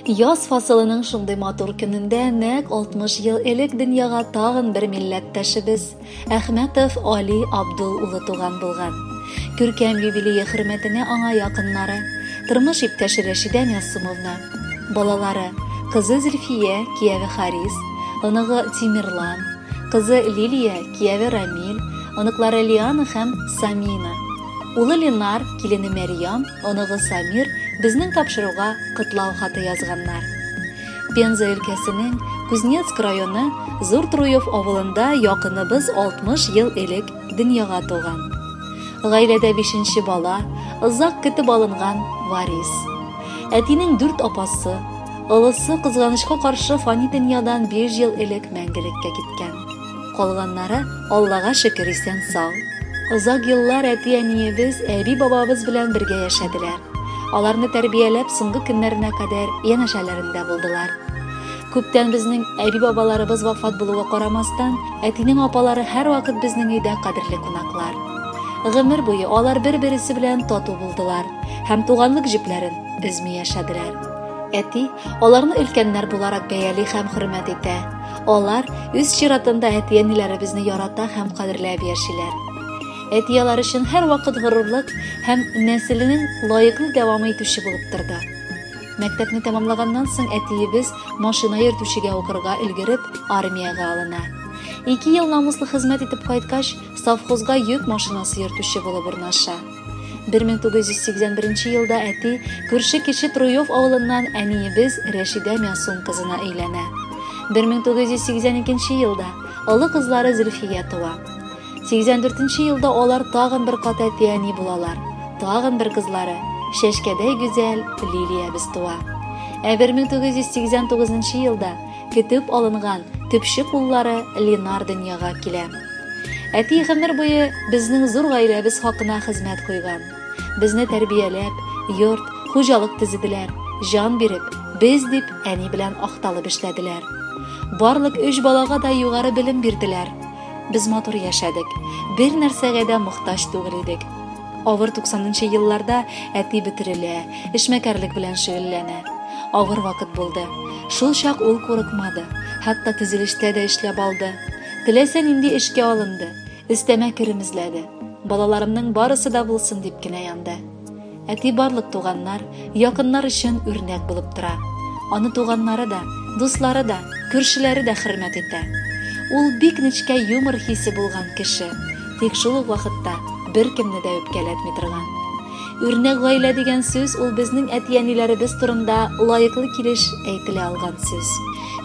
Яз фасылының шундый матур көнендә нәкъ 60 ел элек дөньяга тагын бер милләттәшебез Әхмәтов Али Абдул улы туган булган. Күркәм юбилее хөрмәтенә аңа якыннары, тормыш иптәше Рәшидә Мәсумовна, балалары, кызы Зөлфия, кияве Харис, оныгы Тимерлан, кызы Лилия, кияве Рамил, оныклары Лиана һәм Самина, Улы Ленар, килене Мәрьям, оныгы Самир безнең тапшыруга котлау хаты язганнар. Пенза өлкәсенең Кузнецк районы Зур Труев авылында якыныбыз 60 ел элек дөньяга туган. Гаиләдә бишенче бала, озак көтеп алынган варис. Әтинең дүрт апасы, олысы кызганычка каршы фани дөньядан 5 ел элек мәңгелеккә киткән. Калганнары, Аллага шөкер, исән-сау. Озак еллар әти-әниебез, әби-бабабыз белән бергә яшәделәр. Аларны тәрбияләп, соңгы көннәренә кадәр янәшәләрендә булдылар. Күптән безнең әби-бабаларыбыз вафат булуга карамастан, әтинең апалары һәрвакыт безнең өйдә кадерле кунаклар. Гомер буе алар бер-бересе белән тату булдылар һәм туганлык җепләрен өзми яшәделәр. Әти аларны өлкәннәр буларак бәяли һәм хөрмәт итә. Алар үз чиратында әти-әниләребезне ярата һәм кадерләп яшиләр. Әти алар өчен һәрвакыт горурлык һәм нәселенең лаеклы дәвамы итүче булып торды. Мәктәпне тәмамлаганнан соң әтиебез машина йөртүчегә укырга өлгереп, армиягә алына. Ике ел намуслы хезмәт итеп кайткач, совхозга йөк машинасы йөртүче булып урнаша. 1981 елда әти күрше Кече Труев авылыннан әниебез Рәшидә Мясум кызына өйләнә. 1982 елда олы кызлары Зөлфия туа. 84 елда алар тагын бер кат әти-әни булалар. Тагын бер кызлары, чәчкәдәй гүзәл Лилиябез туа. Ә 1989 елда көтеп алынган төпчек уллары Ленар дөньяга килә. Әти гомер буе безнең зур гаиләбез хакына хезмәт куйган. Безне тәрбияләп, йорт, хуҗалык төзеделәр, җан биреп, без дип әни белән акталып эшләделәр. Барлык өч балага да югары белем бирделәр. Без матур яшәдек, бер нәрсәгә дә мохтаҗ түгел идек. Авыр 90 нчы елларда әти бөтерелә, эшмәкәрлек белән шөгыльләнә. Авыр вакыт булды. Шул чак ул курыкмады, хәтта төзелештә дә эшләп алды. Теләсә нинди эшкә алынды, өстәмә керем эзләде. Балаларымның барысы да булсын дип кенә янды. Әти барлык туганнар, якыннар өчен үрнәк булып тора. Аны туганнары да, дуслары да, күршеләре дә хөрмәт итә. Ул бик нечкә юмор хисе булган кеше, тик шул ук вакытта беркемне дә үпкәләтми торган. Үрнәк гаилә дигән сүз ул безнең әти-әниләребез турында лаеклы килеш әйтелә алган сүз.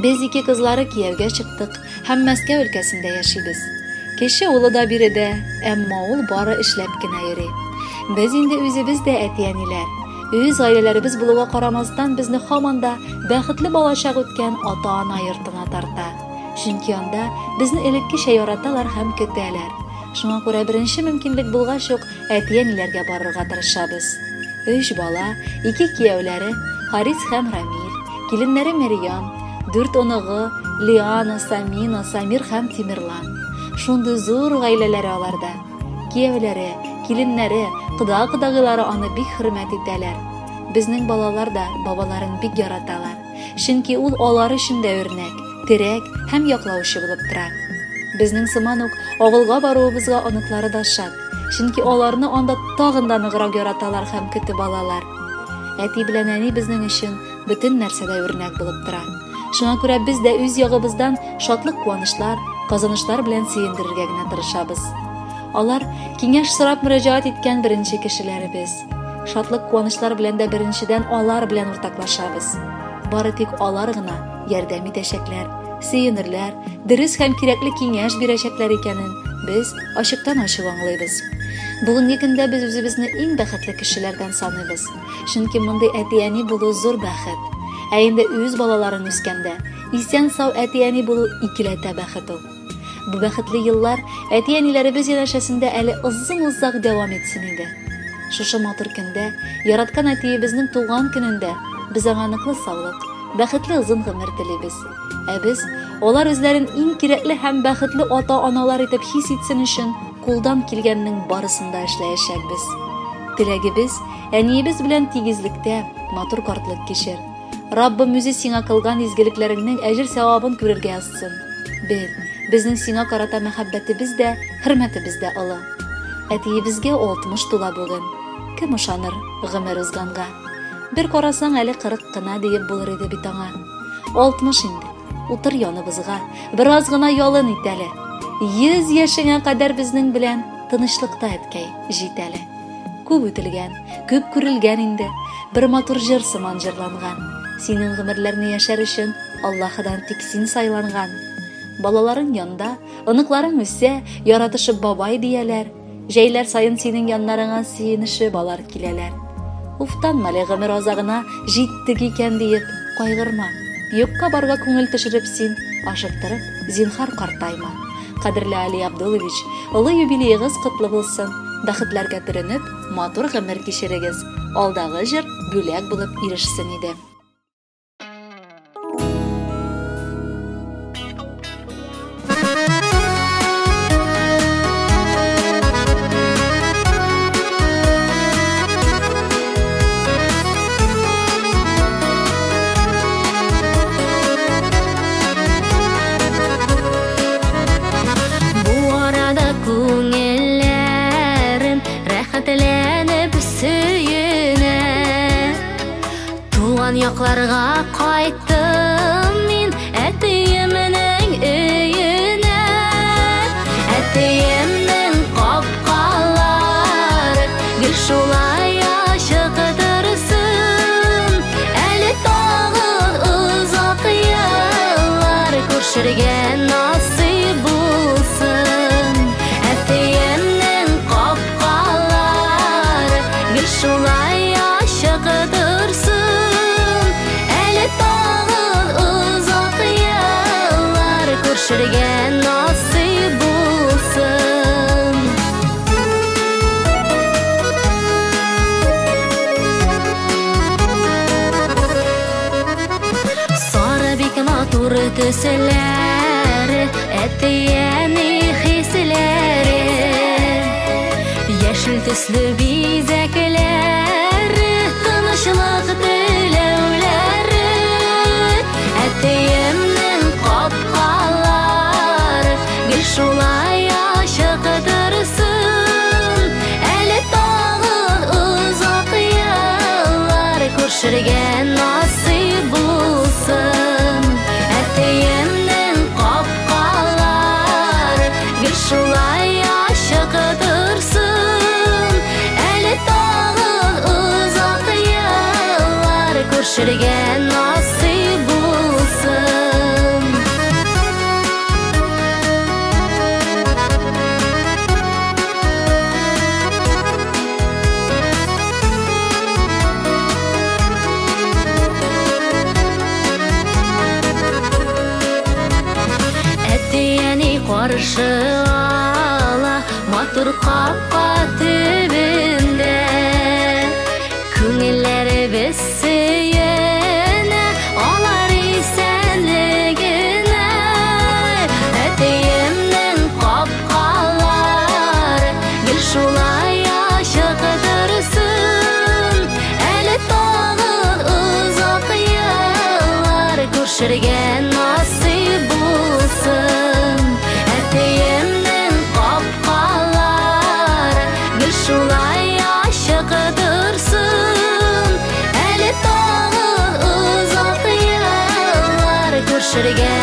Без ике кызлары кияүгә чыктык һәм Мәскәү өлкәсендә яшибез. Кече улы да биредә, әмма ул бары эшләп кенә йөри. Без инде үзебез дә әти-әниләр. Үз гаиләләребез булуга карамастан, безне һаман да бәхетле балачак үткән ата-ана йортына тарта. Чөнки анда безне элеккечә яраталар һәм көтәләр. Шуңа күрә беренче мөмкинлек булгач ук әти-әниләргә барырга тырышабыз. Өч бала, ике кияүләре, Харис һәм Рамил, киленнәре Мәрьям, дүрт оныгы, Лиана, Самина, Самир һәм Тимерлан. Шундый зур гаиләләре аларда. Кияүләре, киленнәре, кода-кодагыйлары аны бик хөрмәт итәләр. Безнең балалар да бабаларын бик яраталар. Чөнки ул алар өчен дә үрнәк, терәк һәм яклаучы булып тора. Безнең сыман ук авылга баруыбызга оныклары да шат, чөнки аларны анда тагын да ныграк яраталар һәм көтеп алалар. Әти белән әни безнең өчен бөтен нәрсәдә үрнәк булып тора. Шуңа күрә без дә үз ягыбыздан шатлык-куанычлар, казанышлар белән сөендерергә генә тырышабыз. Алар киңәш сорап мөрәҗәгать иткән беренче кешеләребез. Шатлык-куанычлар белән дә беренчедән алар белән уртаклашабыз. Бары тик алар гына ярдәм итәчәкләр, сөенерләр, дөрес һәм кирәкле киңәш бирәчәкләр икәнен без ачыктан-ачык аңлыйбыз. Бүгенге көндә без үзебезне иң бәхетле кешеләрдән саныйбыз. Чөнки мондый әти-әни булу зур бәхет. Ә инде үз балаларың үскәндә, исән-сау әти-әни булу икеләтә бәхет ул. Бу бәхетле еллар әти-әниләребез янәшәсендә әле озын-озак дәвам итсен иде. Шушы матур көндә, яраткан әтиебезнең туган көнендә без аңа ныклы саулык, бәхетле озын гомер телибез. Ә без, алар үзләрен иң кирәкле һәм бәхетле ата-аналар итеп хис итсен өчен, кулдан килгәннең барысын да эшләячәкбез. Теләгебез, әниебез белән тигезлектә матур картлык кичер. Раббым үзе сиңа кылган изгелекләреңнең әҗер-сәвабын күрергә язсын. Бел, безнең сиңа карата мәхәббәтебез дә, хөрмәтебез дә олы. Әтиебезгә 60 тула бүген. Кем ышаныр гомер узганга? Бер карасаң, әле 40 кына диеп булыр иде бит аңа. 60 инде. Утыр яныбызга, бераз гына ялын ит әле. 100 яшеңә кадәр безнең белән тынычлыкта, әткәй, җит әле. Күп үтелгән, күп күрелгән инде, бер матур җыр сыман җырланган. Синең гомерләрне яшәр өчен Аллаһыдан тик син сайланган. Балаларың янда, оныкларың үсә, яратышып бабай дияләр. Җәйләр саен синең яннарыңа сөенешеп алар киләләр. Уфтанма әле гомер азагына җиттек икән диеп, кайгырма. Юкка барга күңел төшереп син, ашыктырып, зинһар картайма. Кадерле Али Абдулович, олы юбилеегыз котлы булсын. Бәхетләргә төренеп, матур гомер кичерегез. Алдагы җыр бүләк булып ирешсен иде. Бу арада күңелләрем рәхәтләнеп сөенә. Туган якларга кайттым мин әтиемнең өенә. Әтиемнең капкалары гел шулай ачык торсын. Әле тагын озак еллар күрешергә насыйп булсын. Әтиемнең капкалары гел шулай ачык торсын. Әле тагын озак еллар күрешергә насыйп булсын. Сары бик матур төсләре, әти-әни хисләре. Яшел төсле бизәкләре, тынычлык теләүләре. Әтиемнең капкалары гел шулай ачык торсын. Әле тагын озак еллар күрешергә насыйп булсын. Әтиемнең капкалары гел шулай ачык торсын. Әле тагын озак еллар күрешергә насыйп булсын. Әти-әни каршы ала матур капка төбендә. Күңелләребез сөенә алар исәнлегенә. Әтиемнең капкалары гел шулай ачык торсын. Әле тагын озак еллар күрешергә насыйп булсын. Әтиемнең капкалары гел шулай ачык торсын. Әле тагын озак еллар күрешергә